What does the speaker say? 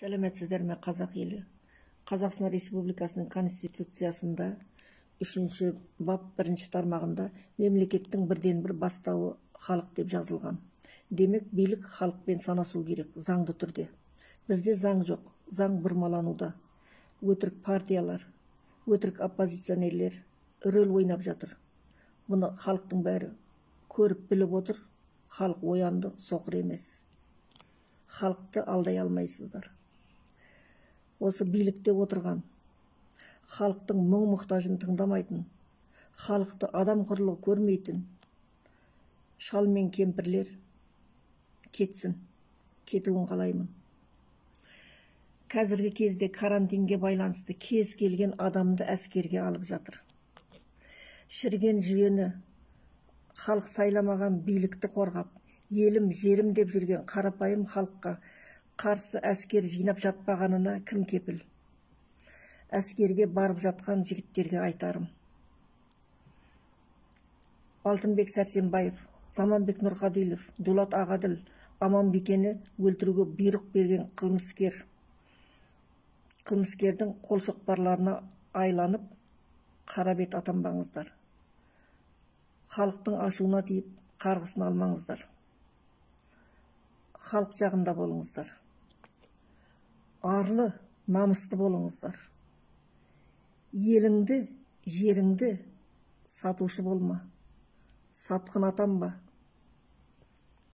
Сәлеметсіздер ме, қазақ елі? Қазақстан Республикасының Конституциясында 3 бап 1 тармағында мемлекеттің бірден-бір бастауы халық деп жазылған. Демек, билік халықпен санасу керек заңды түрде. Бізде заң жоқ, заң бұрмалануда. Өтірік партиялар, өтірік оппозиционерлер рөл ойнап жатыр. Бұны халықтың бәрі көріп біліп отыр. Халық оянды, соқыр емес. Халықты алдай алмайсыздар. Осы билікте отырған, халықтың мұң мұқтажын тыңдамайтын, халықты адам құрлы көрмейтін шал мен кемпірлер кетсін, кетуін қалаймын. Қазіргі кезде карантинге байланысты кез келген адамды әскерге алып жатыр. Шіріген жүйені, халық сайламаған билікті қорғап, елім, жерім деп жүрген қарапайым халыққа қарсы әскер жинап жатпағанына кім кепіл? Әскерге барып жатқан жігіттерге айтарым. Алтынбек Сәрсенбаев, Заманбек Нұрқадилов, Дулат Ағаділ, Аманбикені өлтіруге бұйрық берген қылмыскердің қолшоқпарларына айланып, қара бет атанбаңыздар. Халықтың ашуына тиіп, қарғысын алмаңыздар. Халық жағында болыңыздар. Арлы, намысты болыңыздар. Еліңді, жеріңді сатушы болма. Сатқын атанба.